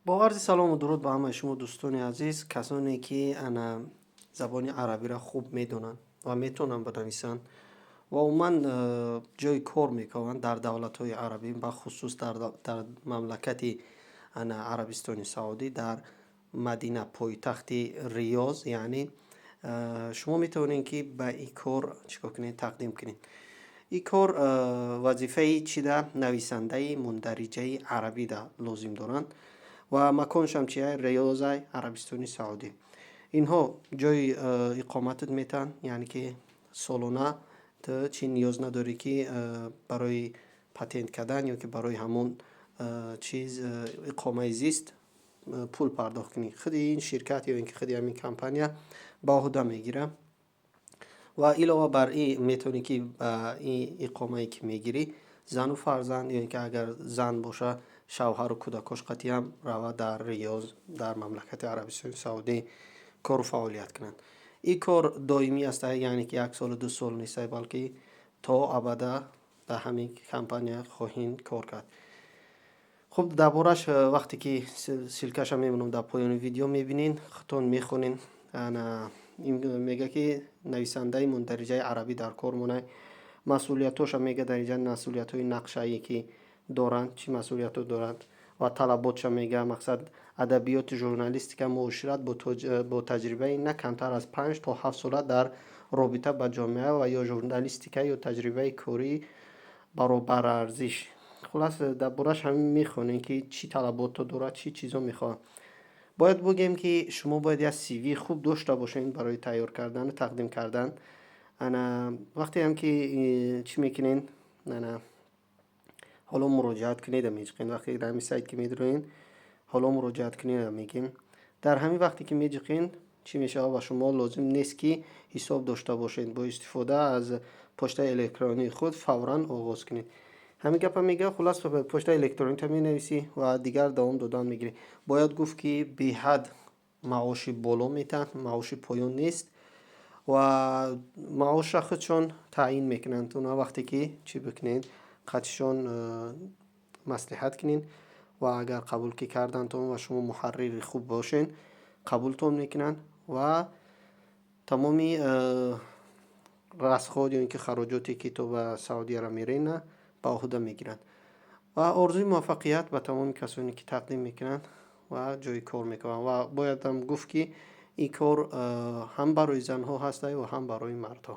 Бо арзи салому дуруд ба ҳамаи шумо, дӯстони азиз, касоне ки ана забони арабиро хуб медонанд ва метавонанд бинависанд ва умуман ҷои кор мекунанд дар давлатҳои арабӣ, бахусус дар мамлакати ана Арабистони Саудӣ, дар Мадина, пойтахти Риёз, яъне шумо метавонед, ки ба ин кор чӣ кор кунед, тақдим кунед. Ин кор вазифаи чида, нависандаи мундариҷаи арабида лозим доранд ва маконшам чия? Риёзай, Арабистони Саудӣ. Инҳо ҷои иқоматат метаҳанд, яъне ки солона ту чӣ ниёз надорӣ, ки барои патент кардан ё ки барои ҳамон чиз, иқомаи зист, пул пардохт кунӣ. Худи ин ширкат ё ин ки худи ҳамин компания ба ӯҳда мегирад. Ва илова бар ин, метавонӣ, ки ба ин иқомае, ки мегирӣ, зану фарзанд ё ин ки агар зан боша, шавҳару кӯдакош қатъиам равад, дар Риёз, дар мамлакати Арабистони Саудӣ кору фаъолият кунанд. Ин кор доимӣ аст, яъне ки як солу 2 сол нест, балки то абада дар ҳамин компания хоҳем кор кард. Хуб, дар бораш вақте ки ссылка ша мемонам дар поёни видео, мебинед, худтон мехонед. Ана мега, ки нависандаи мундариҷаи арабӣ дар кор монад. Масъулиятҳоша мега дар инҷа, масъулиятҳои нақшае, ки доранд, чӣ масъулиятҳо доранд ва талаботша мега. Мақсад: адабиёти журналистика, муошират, бо таҷрибаи на камтар аз 5 то 7 сола дар робита ба ҷомеа ва ё журналистика ё таҷрибаи кории баробарарзиш. Хулас, дар бораш ҳамин мехонем, ки чӣ талаботҳо дорад, чӣ чизо мехоҳад. Бояд бигӯем, ки шумо бояд як CV хуб дошта бошед барои тайёр кардану тақдим кардан. Ана вақтеам ки чӣ мекунед, ана ҳоло муроҷиат кунед, меҷиқед. Вақте дар ҳамин сайт ки медуроед, ҳоло муроҷиат кунед мегем. Дар ҳамин вақте ки меҷиқед, чӣ мешавад? Ба шумо лозим нест, ки ҳисоб дошта бошед. Бо истифода аз почтаи электронии худ фавран оғоз кунед. Ҳамин гапа мега. Хулас, почтаи электронита менависӣ ва дигар давом додан мегирӣ. Бояд гуфт, ки беҳад маоши боло метаҳанд, маоши поён нест ва маошра худшон таъин мекунанд. Уна вақте ки чӣ бикунед, қатишон маслиҳат кунед ва агар қабул ки кардантон ва шумо муҳаррири хуб бошед, қабултон мекунанд ва тамоми расход ё ин ки хароҷоте, ки то ба Саудияро мерена, ба ӯҳда мегиранд. Ва орзуи муваффақият ба тамоми касоне, ки тақдим мекунанд ва ҷои кор мекунанд. Ва боядам гуфт, ки ин кор ҳам барои занҳо ҳаста ва ҳам барои мардҳо.